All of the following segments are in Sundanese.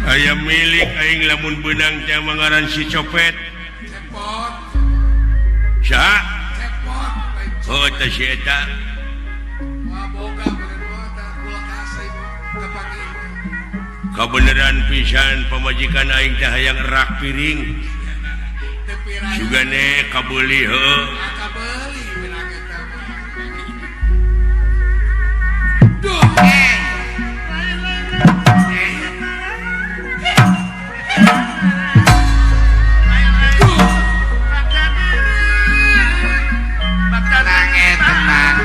Aya milik aing lamun beunang teh mangaran si copet. Cepot. Saha? Cepot. Oh, teh si eta. Wah, boga bener mah tah kulkas ieu kapanggih. Kabeneran pisan pamajikan aing teh hayang rak piring. Teu pirang. Sugane kabeuli heuh. Ah, kabeuli beunang eta mah. Duh. Tenang tenang.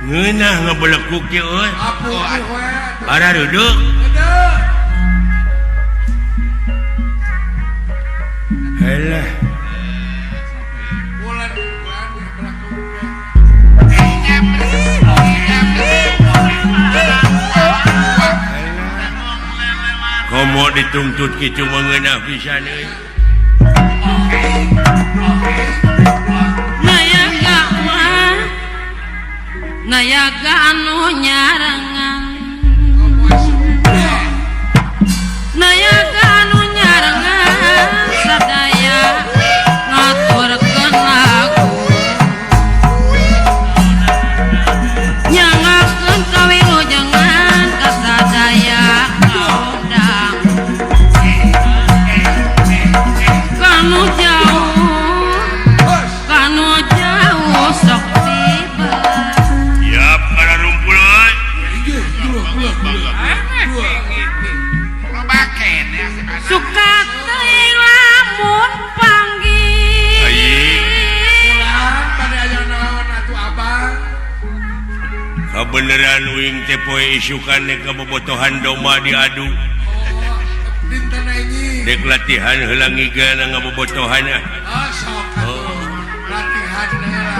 Ngeunah ngebelekuk teh euy. Apuh we. Ara duduk. Heudeuk. Helah. Bulan bulan belakuk. Komo dituntut kitu mah ngeunah pisan euy. Nayaga mah nayaga anu nyarengan, nayaga anu nyarengan sadaya ngaturkeun lagu nyangakeun kawilujengan ka sadaya kaundang kanu jauh, kanu jauh sok tiba. Siap para rumpul euy. Dua, dua, dua. Suka teuing lamun panggih. Ayi. Pulang pada aya naon atuh abang. Kabeneran uing teh poe isukan nek kabobotohan domba diadu. Oh, dinten enyi. Dek latihan heula ngigana ngabobotohan ah. Ah, sok atuh. Latihan heula.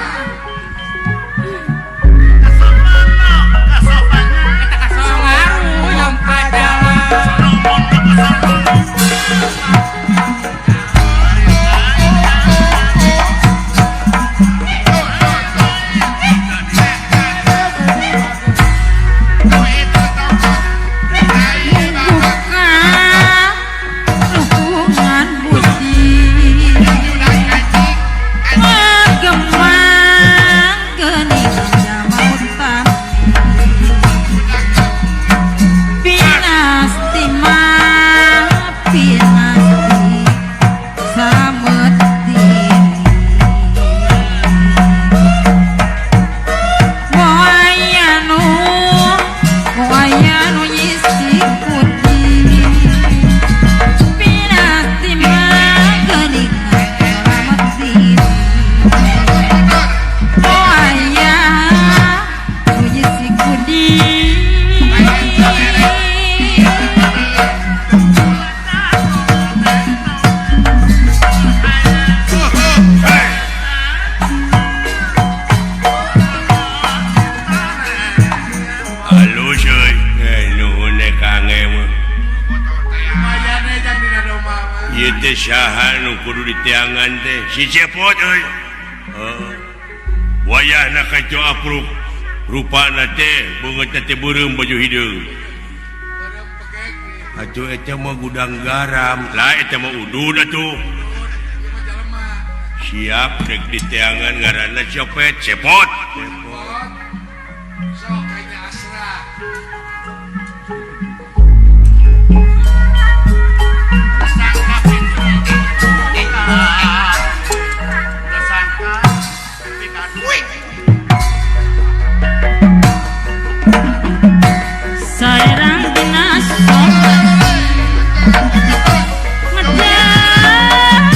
Buka hubungan budi Gemang geuning jamautan Pinasti mah pinasti salamet diri Moayanu moayanu nyisi putih Pinasti mah geuning salamet diri Moaya nu nyisi kudi. Halus euy. Nuhun eh kange mah. Lumayan we jang dina domba mah. Ieu teh saha nu kudu diteangan teh? Si Cepot euy. Heeh. Wayahna kaco apruk. Rupana teh beungeut teh beureum baju hideung. Beureum pegek nih. Atuh eta mah gudang garam. Lah eta mah udud atuh. Ieu mah jelema. Siap dek diteangan ngaranna copet Cepot. Cepot. Sok kayaknya asra. Saerang dina sopan Ngedang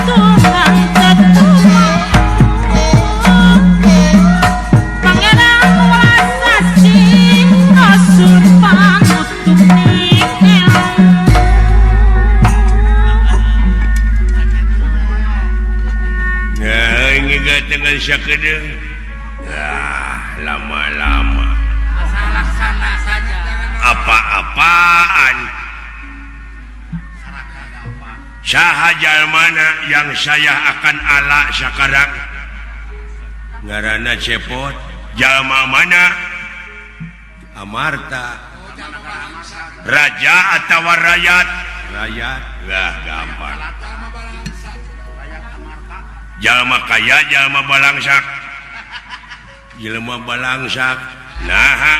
Tuhan tetumang Pangeran welas asih Rasul panutup ning Nah, ngigatengan sakedeung. Ah, lama-lama. Apa-apaan? Saha jalmana yang saya akan ala sekarang? Ngaranna Cepot. Jalma mana? Amarta. Raja atawa rakyat? Rakyat. Lah gampang. Jalma kaya, jalma balangsak. Jelema balangsak. Naha.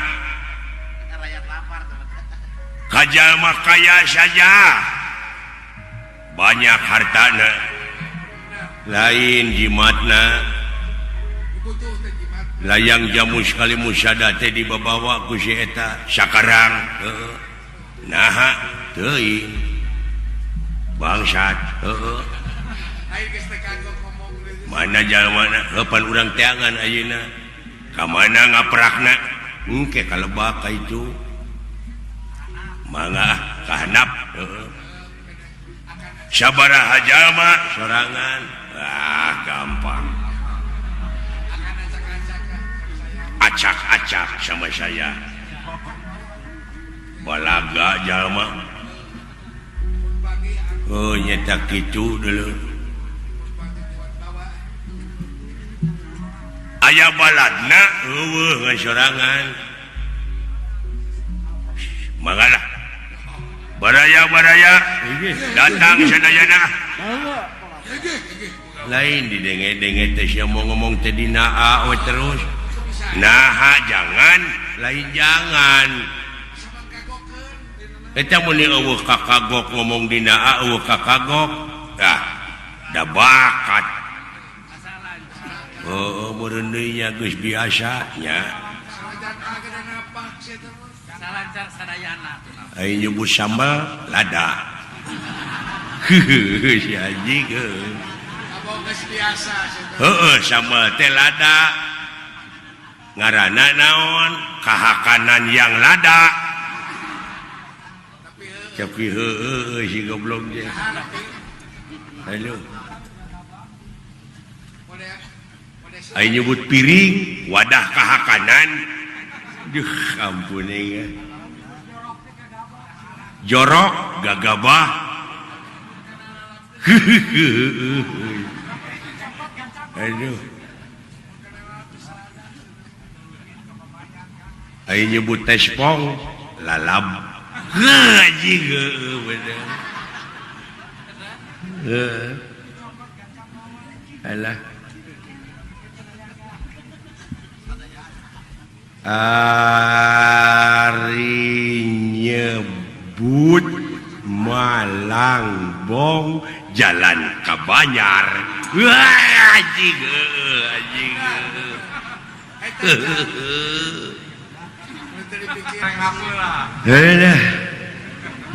Ka jalma kaya saja banyak hartana, lain jimatna. Layang jamu sekali musada teh dibawa ku si eta sakarang. Heeh. Naha teuing. Bangsat. Heeh. Mana jalmana heuh pan urang teangan ayeuna. Ka mana ngaprakna? Engke kalebak ka itu. Mangga ka handap. Heeh. Sabaraha jalma sorangan. Ah gampang. Acak-acak sama saya. Balaga jalma. Oh nyata kitu dulu. Aya baladna eueuh ngan sorangan. Mangga lah. Baraya-baraya datang sadayana. Lain didenge-denge teh sia mau ngomong teh dina A we terus. Naha jangan, lain jangan. Eta mun eueuh kakagok ngomong dina A eueuh kakagok. Ah, da bakat. Oh, meureun deui nya geus biasa nya. Aing nyebut sambal lada. Heuheuh si anjing heueuh. Heueuh sambal teh lada. Ngaranna naon? Kahakanan yang lada. Tapi heueuh si goblok teh. Halo. Aing nyebut piring wadah kahakanan. Duh ampun aing. Jorok gagabah. Aduh. Aing nyebut tespong lalab. Heuh anjing heueuh bener. Heuh. Alah. Ari nyebut Malangbong jalan ka Banjar. Wah anjing heueuh anjing heueuh. Heuh.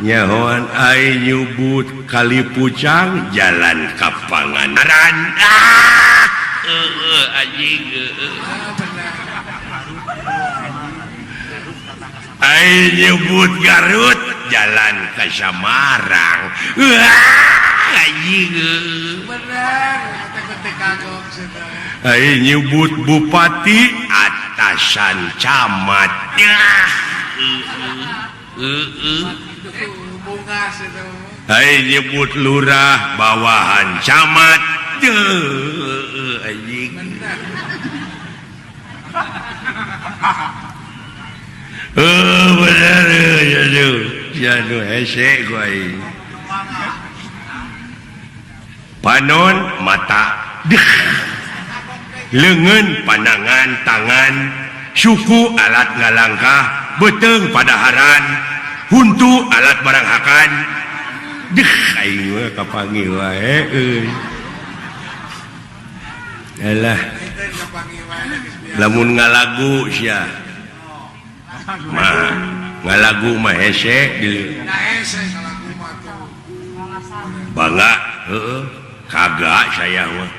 Nyahoan aing nyebut Kali Pucang jalan ka Pangandaran. Ah heueuh anjing heueuh. Aing nyebut Garut jalan ke Samarang. Wah anjing heueuh. Aing nyebut bupati atasan camat. Yah heueuh. Aing nyebut lurah bawahan camat. Heueuh anjing. Heuh bener euy aduh hese ku aing. Panon mata deh. Leungeun panangan tangan, suku alat ngalangkah, beuteung padaharan, huntu alat baranghakan. Deh aing mah kapanggih wae euy. Alah. Lamun ngalagu sia. Mah ngalagu mah hese deuleu. Bangga heueuh kagak saya mah.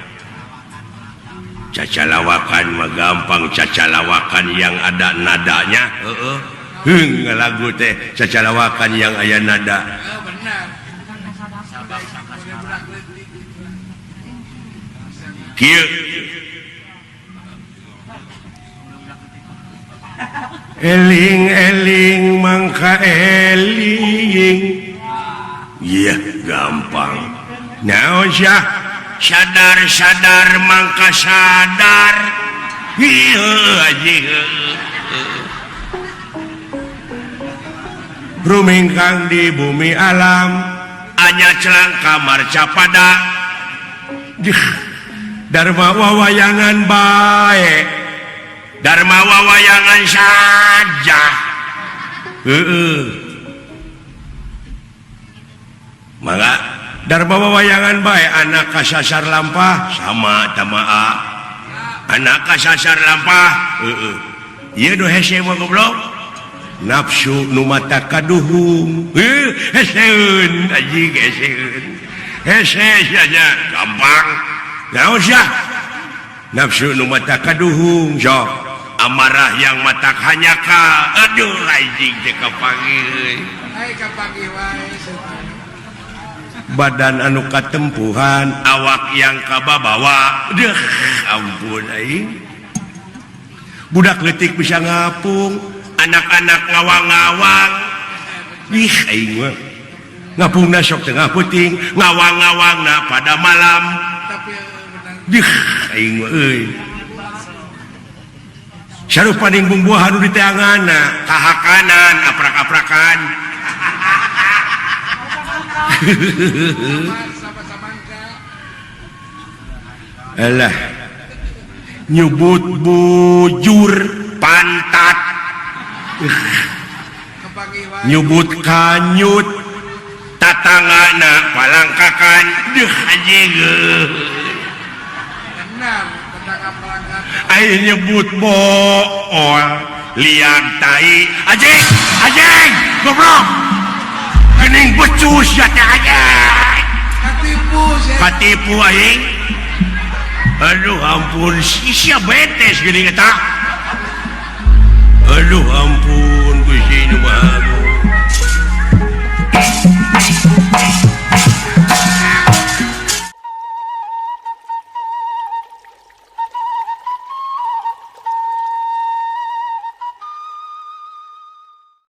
Cacalawakan mah gampang, cacalawakan yang ada nadanya heueuh. Heung ngalagu teh cacalawakan yang aya nada. Kieu eling-eling mangka eling. Iya gampang. Naon sia sadar-sadar mangka sadar. Ieu anjing. Rumingkang di bumi alam anya celang kamar capada. Dharma wawayangan bae. Dharma wawayangan saja. Heeh. Mangga Dharma wawayangan bae anak kasasar lampah sama tamaa. Anak kasasar lampah heeh. Ieu nu hese mah goblok. Nafsu nu mata kaduhung. Heuh, heseun anjing heseun. Hese sia gampang. Naon sia? Nafsu nu mata kaduhung sok. Amarah yang mata hanyaka. Aduh anjing teh kapanggih. Ai kapanggih wae. Badan anu katempuhan, awak yang kababawa. Deuh, ampun aing. Budak leutik bisa ngapung, anak-anak ngawang-ngawang. Ih aing mah. Ngapungna sok tengah peuting, ngawang-ngawangna pada malam. Dih aing mah euy. Sarupaning bumbuahan nu diteanganna, kahakanan, aprak-aprakan. Alah. Nyebut bujur pantat. Nyebut kanyut tatangana palangkakan. Deuh anjing. Aing nyebut bool liang tai anjing anjing goblok geuning becus ya teh anjing katipu katipu aing. Aduh ampun sia betes geuning eta. Aduh ampun.